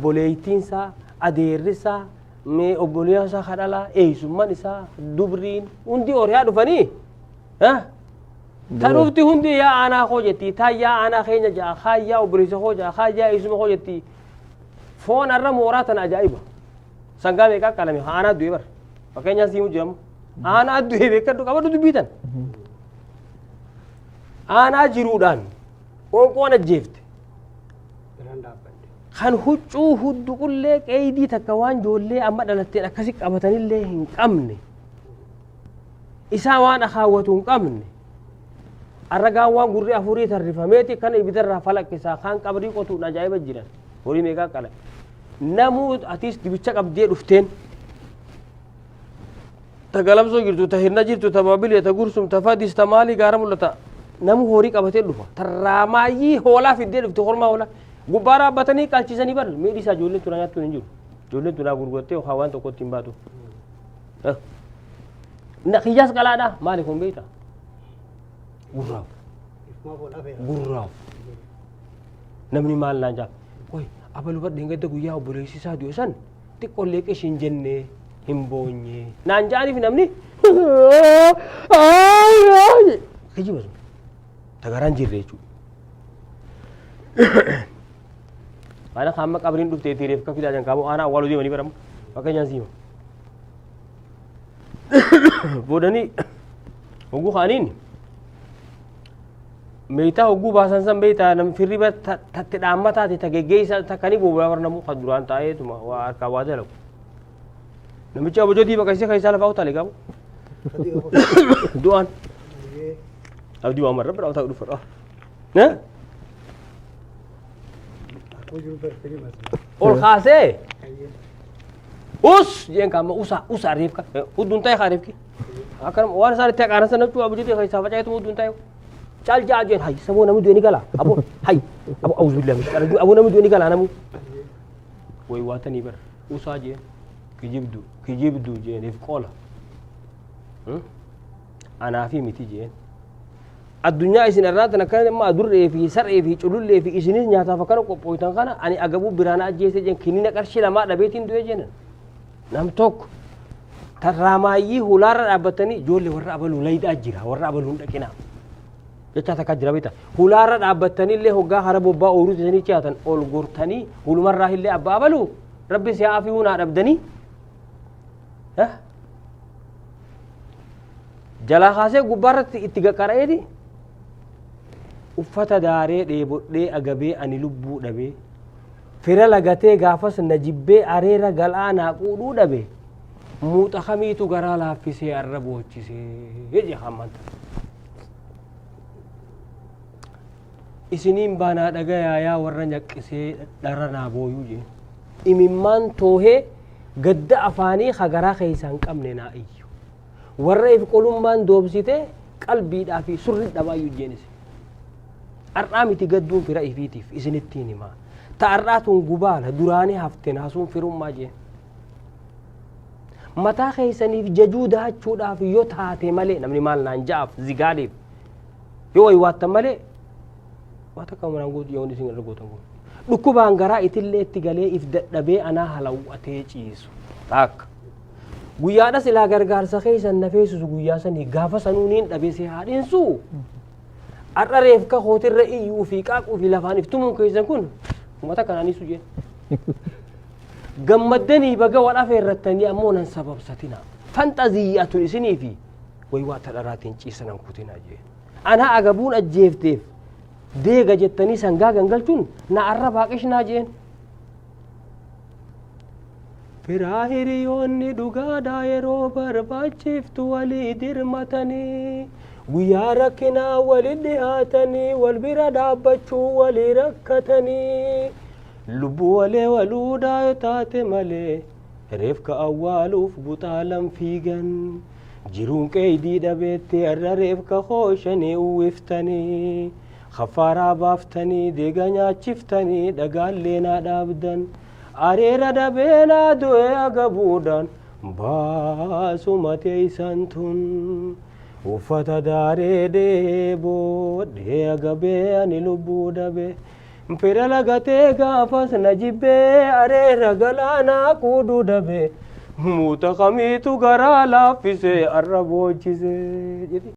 Obboleeytiin isaa, adeerri isaa, mee obboleeyyan isaa kadhalaa, eeysumman isaa, dubriin hundi oriyaa dhufanii ta dhufti hundi yaa aanaa koo jetti, taa yaa aanaa keenya ja'a, kaa yaa obboleessa koo ja'a, kaa yaa eeysuma koo jetti. Foon arra mooraa tana ajaa'iba. Sangaa meeqaa qalame aanaa du'e bar. Fakkeenyaaf siimu jedhamu. Aanaa du'e beekadhu qabadhu dubbii tan. Aanaa jiruudhaan qoonqoon ajjeefte. Biraan dhaabbadhe. Kan huccuu hudduqullee qeeydii takka waan ijoollee amma dhalatteen akkasi qabatanillee hin qabne. Isaa waan akaawwatu hin qabne. Arragaan waan gurri afurii tarrifameeti kan ibidarraa falaqqisaa kaan qabrii qotuun ajaa'iba jiran. Horii meeqaa qala. Namuu atiis dibicha qabdee dhufteen. Ta galamsoo jirtu, ta hirna jirtu, ta babilee, ta gursum, ta fadis, ta maalii gaara mul'ata. Namu horii qabatee dhufa. Tarraamaayyii hoolaa fiddee dhufte hormaa hoolaa. Gubbaa dhaabbatanii qalchisanii bar miidhi isaa ijoolleen tunaa nyaattuun hin jiru. Ijoolleen tunaa gurgurattee yookaan waan tokkotti hin baatu. Kiyyaas qalaadha. Maali kun beektaa? Gurraaf. Ifumaaf ol afeera. Gurraaf. Namni maal naan jaa? Qoy abalu badheen gadda guyyaa obboleessi isaa du'e san xiqqoollee qish hin jenne hin boonye. Naan ja'aniif namni kijiba sun. Tagaraan jirre jechuudha. Kana hamma qabriin dhuftee tiireef ka fidaa jankaaboo aanaa awwaaluu deemanii baramu. Fakkeenyaan siima. Boodanii hogguu kaaniin meeytaa hogguu baasan san beeytaa nam firriba tatti dhaammataati ta geggeessa takkanii boobaa barnamu kan duraan taa'eetuma waa harkaa waa dalagu. Namichi abojootii baqaysee keessaa lafaa utaale qabu. Du'aan abdii waan marra bira utaa dhufa. Akkuma jiru barfee masla. Ol kaasee us jeen kaama usa usa reefka hudduun ta'e kaa reefki. Akkanuma waan isaan itti haqaaran sana jechuun abojootii keessaa faca'eetuma hudduun ta'e. Cal ja'a jeen hay saboo namni du'e ni gala aboo hay aboo auzubillah min shaitan aboo namni du'e ni gala namu. Way waatanii bar usaa jeen kijibdu kijibdu jeeniif qola. Anaafi miti jeen. Addunyaa isin irraa tan akkana amma adurree fi saree fi culullee fi isinis nyaataaf akkana qophooytan kana ani agabuu biraana ajjeese jeen kinina qarshii lamaa dhabeetiin du'e jeenan. Nam tokko tarraamaayyii hulaarra dhaabbatanii ijoollee warra abaluu layidhaa jira warra abaluun dhaqinaa. Jechaa takka jira beekta. Hulaarra dhaabbatanii illee hoggaa hara bobbaa ooyiruu isanii ce'atan ol gortanii hulumarraa illee abbaa abaluu rabbi si haa fi hunaa dhabdanii. Jalaa kaasee gubbaarratti itti qaqqara'eeti uffata daaree dheebodhee agabee ani lubbuu dhabee fira lagatee gaafas na jibbee areera gal'aa naa quudhuu dhabe muuxa kamiitu garaa laaffisee arra boochisee jedhe hammanta. Isiniin baanaa dhagayaa yaa warra nyaqqisee dhara naa booyuu jee. Imimmaan toohee gadda afaanii ka garaa keessaa hin qabne naa iyyu. Warra if qolummaan doobsite qalbiidhaa fi surri dhabaayyuu jeenis. Ar'aa miti gadduun fira ifiitiif isinittiin himaa. Ta ar'aa tun gubaala duraanii hafte naasuun firummaa jeen. Mataa keessaniif jajuu daachuudhaaf yoo taate malee namni maal naan ja'aaf zigaaliif yoo waywaattan malee waa takka manaan gootu yoo isin irra gootan kun. Dhukkubaan garaa itillee itti galee if dadhabee anaa halawwatee ciisu. Takka. Guyyaadha silaa gargaarsa keessan na feesisu guyyaa sanii gaafa sanuu niin dhabee si haa dhinsu. Har'a reefka kootirra iyyuu fi qaaquu fi lafaan iftumuun keessan kun uummata kanaanis jeen. Gammaddanii baga wal afeerrattanii ammoo nan sababsatina. Fanxaziyyatun isinii fi way waa tadharaatiin ciisanan kutinaa jeen. Ana agabuun ajjeefteef deega jettanii sangaa gangalchuun na arra baaqishnaa jeen. Firaa hiriyoonni dhugaadhaa yeroo barbaachiftu walii dirmatanii guyyaa rakkinaa wali dhiyaatanii wal bira dhaabbachuu walii rakkatanii lubbuu walee waluudhaa yoo taate malee reefka awwaaluuf buxaalan fiigan jiruun qeeydii dhabeetti har'a reefka hooshanii uwwiftanii kaffaaraa baaftanii deega nyaachiftanii dhagaallee naa dhaabdan. Areera dhabee naa du'e agabuudhaan baasuma teessan tun uffata daaree dheebodhee agabee ani lubbuu dhabe Fira lagatee gaafas na jibbee areera galaanaa kuuduu dabee muuta kamiitu garaa laaffisee arra boochisee jedhi.